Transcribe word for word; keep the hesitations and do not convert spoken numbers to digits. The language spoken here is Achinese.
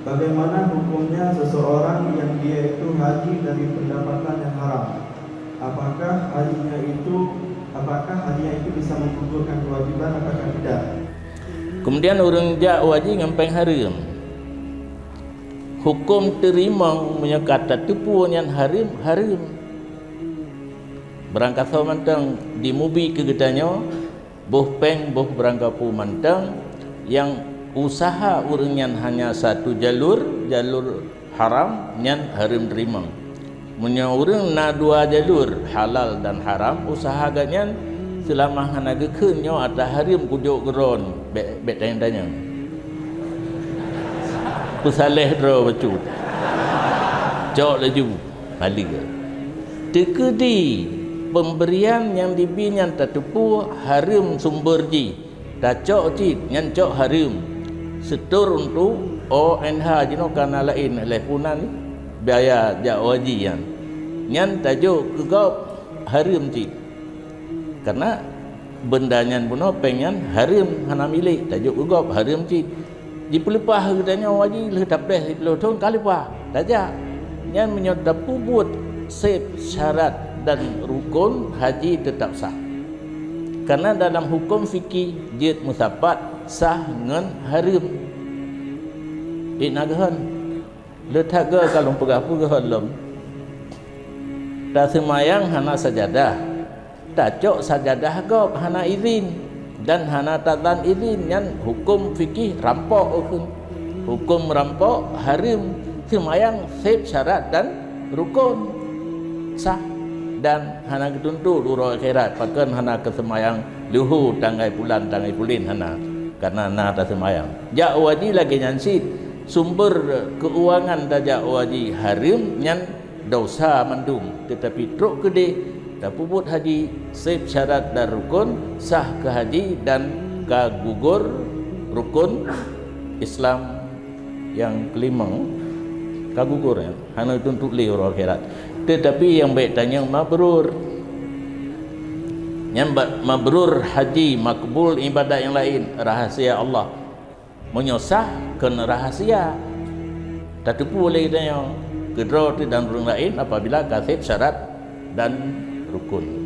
Bagaimana hukumnya seseorang yang dia itu haji dari pendapatan yang haram? Apakah hajinya itu, apakah hajinya itu bisa menggugurkan kewajiban ataukah tidak? Kemudian ureuëng jak haji ngon péng hareuem. Hukum teurimong meunyoe ka tateupeue nyan hareuem, hareuem. Beurangkasoe mantong dimubi keu geutanyoe, boh péng, boh beurangkapeue mantong, nyang usaha ureuëng nyan hanya satu jalur, jalur haram, nyan hareuem teurimong. Meunyoe ureuëng na dua jalur, halal dan haram, usaha geuh nyan seulama hana geukheun nyoe ata hareuem kujok keu droe, bék, bék tanyong-tanyong. Peusaléh droe bacut. Cok laju, mali geuh. Teukeudi peumberian nyang dibi nyan tateupeue hareuem sumber jih, tacok cit nyan cok hareuem. Setor untuk O N H jinoe kana laén lhée punan biaya jak haji nyan. Nyan tajok keu gob hareuem cit. Karena benda nyan bunoe péng nyan hareuem hana milék, tajok keu gob hareuem cit. Jipeuleupah geutanyoe haji lheueh tabeh siplôh thon ka leupah, tajak. Nyan meunyoe tapeubuet seb syarat dan rukon haji teutab sah. Karena dalam huköm fikih jeuet meusapat sah ngon hareuem. Ina geuhon. Le that goe ka lôn peugah peugah lom. Taseumayang hana sajadah. Tacok sajadah gob hana izin dan hana tazan izin, nyan huköm fikih rampok ukeue. Huköm rampok hareuem, seumayang seb syarat dan rukon sah dan hana geutuntot uroe akhirat pakon hana keuseumayang luho tanggai pulan tanggai pulen hana, karena na taseumayang. Jak haji lagée nyan cit, sumber keuangan tajak haji hareuem nyan desya mandum, teutapi trok keudeh tapeubuet haji seb syarat dan rukon sah keu haji dan ka gugur rukon Islam nyang keulimong ka gugur nyan, hana tuntot lé uroe akhirat. Teutapi nyang bék tanyong mabrur. Nyan ba-, mabrur haji, makbul ibadat nyang laén, rahasia Allah. Meunyoe sah kon rahasia, tateupeue lé geutanyoe keudroe teuh dan ureuëng laén apabila ka seb syarat dan rukon.